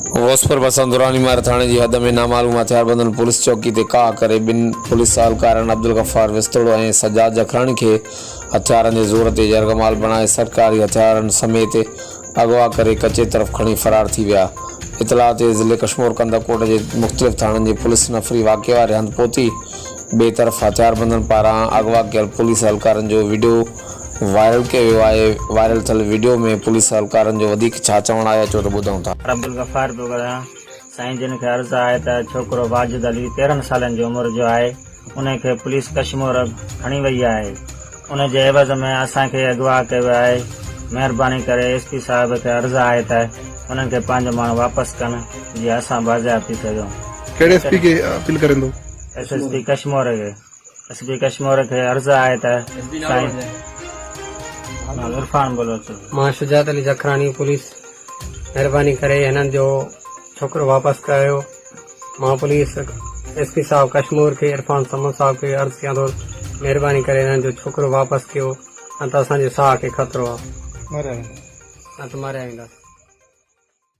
غوثپور ڀرسان دراني مار ٿاڻي جي حد ۾ نامعلوم هٿياربندن پوليس چوڪي تي ڪاهه ڪري ٻن پوليس اهلڪارن عبدالغفار وستوڙو ۽ سجاد جکراڻي کي هٿيارن جي زور تي يرغمال بڻائي سرڪاري هٿيارن سميت اغوا ڪري ڪچي طرف کڻي فرار ٿي ويا. اطلاع تي ضلعي ڪشمور ڪنڌڪوٽ جي مختلف ٿاڻن جي پوليس نفري واقعي واري هنڌ پهتي. ٻئي طرف هٿياربندن پاران اغوا ڪيل پوليس اهلڪارن جو وڊيو وائرل ڪيو ويو آهي، وائرل ٿيل وڊيو ۾ پوليس اهلڪارن جو وڌيڪ ڇا چوڻ آهي اچو ته ٻڌون ٿا. عبدالغفار پيو ڳالهايان سائين جن کي عرض آهي ته ڇوڪرو واجد علي 13 سالن جي عمر جو آهي انهي کي پوليس ڪشمور کڻي وئي آهي انهي جي عيوض ۾ اسان کي اغوا ڪيو ويو آهي مهرباني ڪري ايس پي صاحب کي عرض آهي ته انهن کي پنهنجو ماڻهو واپس ڪن جيئن اسان بازياب ٿي سگهون. ڪهڙي ايس پي کي اپيل ڪرين ٿو؟ ايس ايس پي ڪشمور کي. ايس پي ڪشمور کي عرض آهي ته سائين عرفان بلوچ. مان شجاعت علي جکراڻي پوليس مھرباني ڪري ھنن جو ڇوڪرو واپس ڪرايو مان پوليس ايس پي صاحب ڪشمور کي عرفان سمون صاحب کي عرض ڪيان ٿو مھرباني ڪري ھنن جو ڇوڪرو واپس ڪيو نه ته اسان جي ساھ کي خطرو آ نه ته ماريا وينداسين.